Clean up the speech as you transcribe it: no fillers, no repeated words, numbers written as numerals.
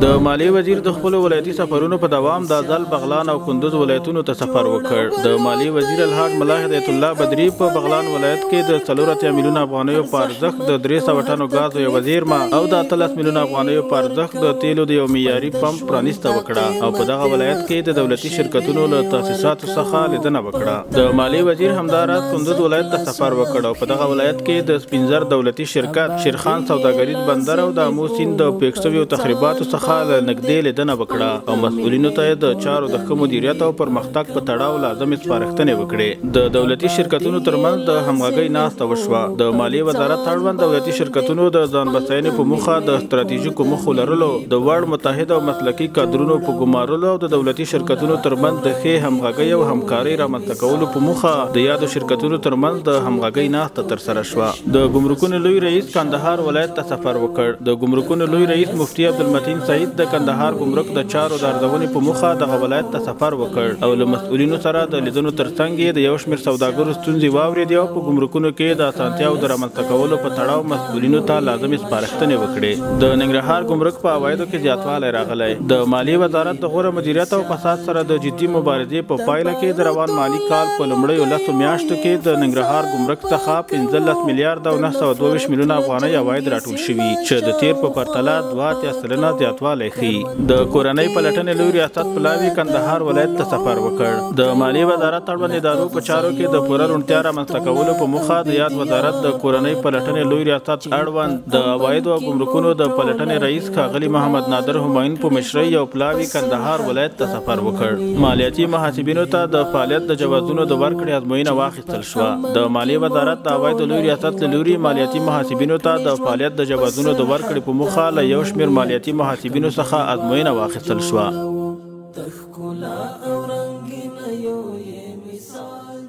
د مالیې وزیر د خپلو ولایتي سفرونو په دوام دا ځل بغلان او کندوز ولایتونو ته سفر وکړ. د مالیې وزیر الحاج ملا هدایت الله بدري په بغلان ولایت کې د 84 میلیونه افغانیو په ارزښت د 300 ټنو ګازو یوه زیرمه او د 18 میلیونه افغانیو په ارزښت د تیلو د یو معیاري پمپ پرانیسته وکړه او په دغه ولایت کې د دولتي شرکتونو له تاسیساتو څخه لیدنه وکړه. د مالیې وزیر همداراز کندوز ولایت ته سفر وکړ او په دغه ولایت کې د سپینزر دولتي شرکت، شیرخان سوداګریز بندر او د امو سیند د پېښ شویو تخریباتو څخه له نږدې لیدنه وکړه او مسؤلینو ته یې د چارو د ښه مدیریت او پرمختګ په تړاو لازمې سپارښتنې وکړې. د دولتي شرکتونو ترمنځ د همغږۍ ناسته وشوه. د مالیې وزارت اړوند دولتي شرکتونو د ځان بساینې په موخه د ستراتیژیکو موخو لرلو، د وړ، متحد او مسلکي کادرونو په ګمارلو او د دولتي شرکتونو ترمنځ د ښې همغږۍ او همکارۍ رامنځته کولو په موخه د یادو شرکتونو ترمنځ د همغږۍ ناسته ترسره شوه. د ګمرکونو لوی رئیس کندهار ولایت ته سفر وکړ. د ګمرکونو لوی رئیس مفتي عبدالمتین سعید د کندهار ګمرک د چارو د ارزونې په موخه دغه ولایت ته سفر وکړ او له مسؤلینو سره د لیدنو ترڅنګ یې د یو شمېر سوداګرو ستونزې واورېدې او په ګمرکونو کې د اسانتیاو د رامنځته کولو په تړاو مسؤلینو ته لازمې سپارښتنې وکړې. د ننګرهار ګمرک په عوایدو کې زیاتوالی راغلی. د مالیې وزارت د غوره مدیریت او فساد سره د جدي مبارزې په پایله کې د روان مالي کال په لومړیو 10 میاشتو کې د ننګرهار ګمرک څخه 15 میلیارد او 922 میلیونه افغانۍ عواید راټول شوي چې د تېر په پرتله 82% زیاتوالی ښيي. د کورنۍ پلټنې لوی ریاست پلاوي کندهار ولایت ته سفر وکړ. د مالیې وزارت اړوند ادارو په چارو کې د پوره روڼتیا رامنځته کولو په موخه د یاد وزارت د کورنۍ پلټنې لوی ریاست اړوند د عوایدو او ګمرکونو د پلټنې رئیس ښاغلي محمد نادر همایون په مشرۍ یو پلاوي کندهار ولایت ته سفر وکړ. مالیاتي محاسبینو ته د فعالیت د جوازونو د ورکړې ازموینه واخیستل شوه. د مالیې وزارت د عوایدو لوی ریاست له لوري مالیاتي محاسبینو ته د فعالیت د جوازونو د ورکړې په موخه له یو شمېر مالیاتي محاسبینو څخه ازموینه واخیستل شوه. د ښکلا او رنګینه یو یې مثال.